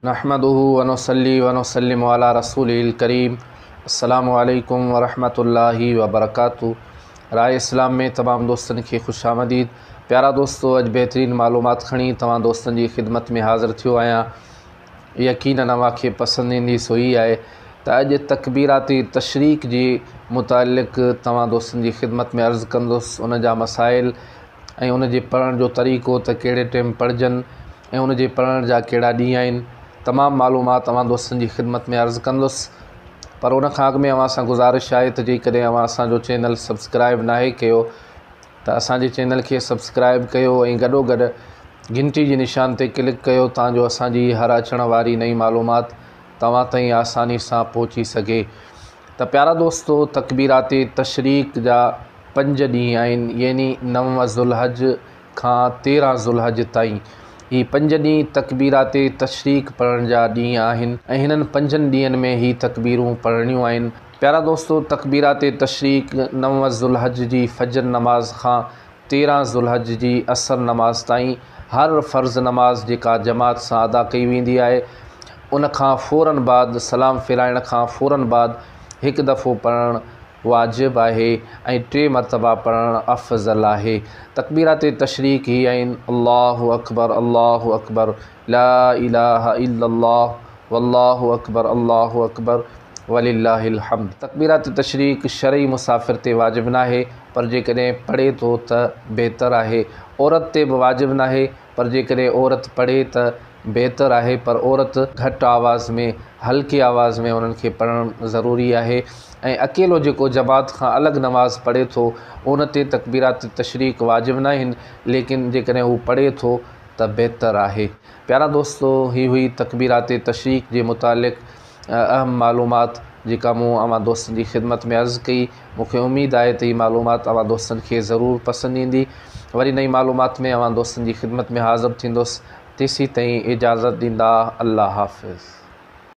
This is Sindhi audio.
نحمده ونصلي ونسلم علي رسوله الڪريم السلام عليڪم ورحمة الله وبرڪاته راء اسلام ۾ تمام دوستن کي خوش آمديد پيارا دوستو اڄ بهترين معلومات کڻي توهان دوستن جي خدمت ۾ حاضر ٿيو آهيان يقينن اوهان کي پسند ايندي سو هي آهي ته اڄ تڪبيرات تشريق جي متعلق توهان دوستن جي خدمت ۾ عرض ڪندس ان جا مسائل ۽ ان جي پڙهڻ جو طريقو ته ڪهڙي ٽيم پڙهجن ۽ ان جي پڙهڻ جا ڪهڙا ڏينهن آهن تمام معلومات اوهان دوستن جي خدمت ۾ عرض ڪندس پر ان کان اڳ ۾ اوهان سان گذارش آهي ته جيڪڏهن اوهان اسان جو چينل سبسڪرائب ناهي ڪيو ته اسان جي چينل کي سبسڪرائب ڪيو ۽ گڏو گڏ گهنٽي جي نشان تي ڪلڪ ڪيو تان جو اسان جي هر اچڻ واري نئين معلومات توهان تائين آساني سان پهچي سگهي ته پيارا دوستو تڪبيرات تشريق جا پنج ڏينهن آهن يعني 9 ذوالحج کان 13 ذوالحج تائين هي پنج ڏينهن تڪبيرات تشريق پڙهڻ جا ڏينهن آهن ۽ هنن پنجن ڏينهن ۾ هي تڪبيرون پڙهڻيون آهن. پيارا دوستو تڪبيرات تشريق 9 ذوالحج جي فجر نماز کان 13 ذوالحج جي عصر نماز تائين هر فرض نماز جيڪا جماعت سان ادا ڪئي ويندي آهي ان کان فوراً بعد سلام ڦيرائڻ کان فوراً بعد هڪ دفعو پڙهڻ واجب آهي ۽ ٽي مرتبا پڙهڻ افضل آهي. تڪبيرات تشريق هي آهن، الله اڪبر الله اڪبر لا اله الا الله والله اڪبر الله اڪبر ولله الحمد. تڪبيرات تشريق شرعي مسافر تي واجب ناهي پر جيڪڏهن پڙهي ٿو ته بهتر آهي. عورت تي به واجب ناهي پر جيڪڏهن عورت پڙهي ته بهتر آهي پر عورت گهٽ آواز ۾ هلڪي آواز ۾ انهن کي پڙهڻ ضروري آهي ۽ اڪيلو جيڪو جماعت کان الڳ نماز پڙهي ٿو ان تي تڪبيرات تشريق واجب ناهن ليڪن جيڪڏهن هو پڙهي ٿو ته بهتر آهي. پيارا دوستو هي هئي تڪبيرات تشريق جي متعلق اهم معلومات جيڪا مون اوهان دوستن جي خدمت ۾ عرض ڪئي. مون کي اميد آهي ته هي معلومات اوهان دوستن کي ضرور پسند ايندي. وري نئين معلومات ۾ اوهان دوستن جي خدمت ۾ حاضر ٿيندس. تيسين تائين اجازت ڏيندا. الله حافظ.